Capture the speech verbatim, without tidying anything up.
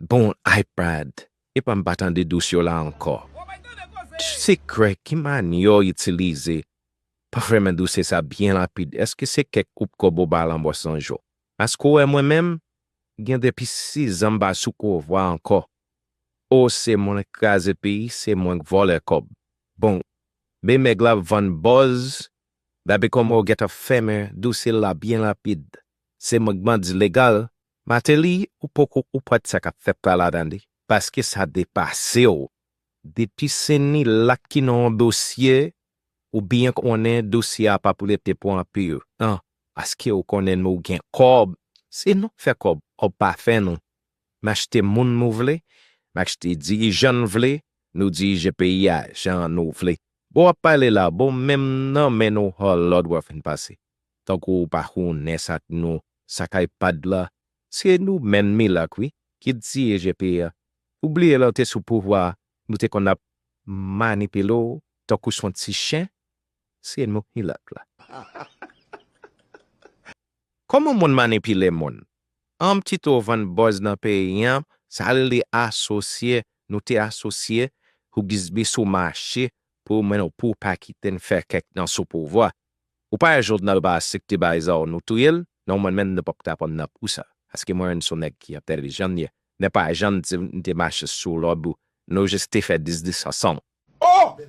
Bon, iPad, epa m pa tande dosye w la ankò. Sekrè ki manyè w itilize pou fè men dosye sa byen rapid? Èske se kèk koup kòb ou ba Lanmò San Jou? Paske w wè mwen menm, gen depi sizan m pa sou pouvwa ankò. O, se mwen k kraze peyi, se mwen k vòlè kòb. Bon, men nèg la vann buzz, dapi kòman w gentan fèmen dosye la byen rapid. Se mwen k bandi legal. Mateli, ou poko konprann sa k ap fèt la ladan li, paske sa depase w. Depi se Nilak ki nan yon dosye, ou byen konnen dosye a pa pou rete pou anpil tan, paske ou konnen nou gen kòb. Se nou k fè kòb, kòb pa fè nou. M achte moun nou vle, m achte dirijan n vle, nou dirije peyi a jan nou vle. Bon, w ap pale la, bon, menm nan men nou hòl lòd w ap fin pase. Tankou ou pa konnen sa k nou, sa k iPad la, se nou menm Milak wi, ki dirije peyi a. Ou bliye lè w te sou pouvwa a, nou te konn ap manipile w tankou s on ti chen, se nou Milak la. Kòman moun manipile moun? An m kite w vann buzz nan peyi an, sa rele asosye, nou te asosye pou biznis ou mache, pou mwen nou pou pa kite n fè kèk nan sou pouvwa. Ou pa wè Jovenel pa aksepte bay zam nou touye l? Non, mwen menm nou p ap ka pran nan pou sa. Paske mwen menm s on nèg ki entèlijan m ye. Men pa janm di m te mache sou lòd ou. Nou jis te fè biznis ansanm. Oh!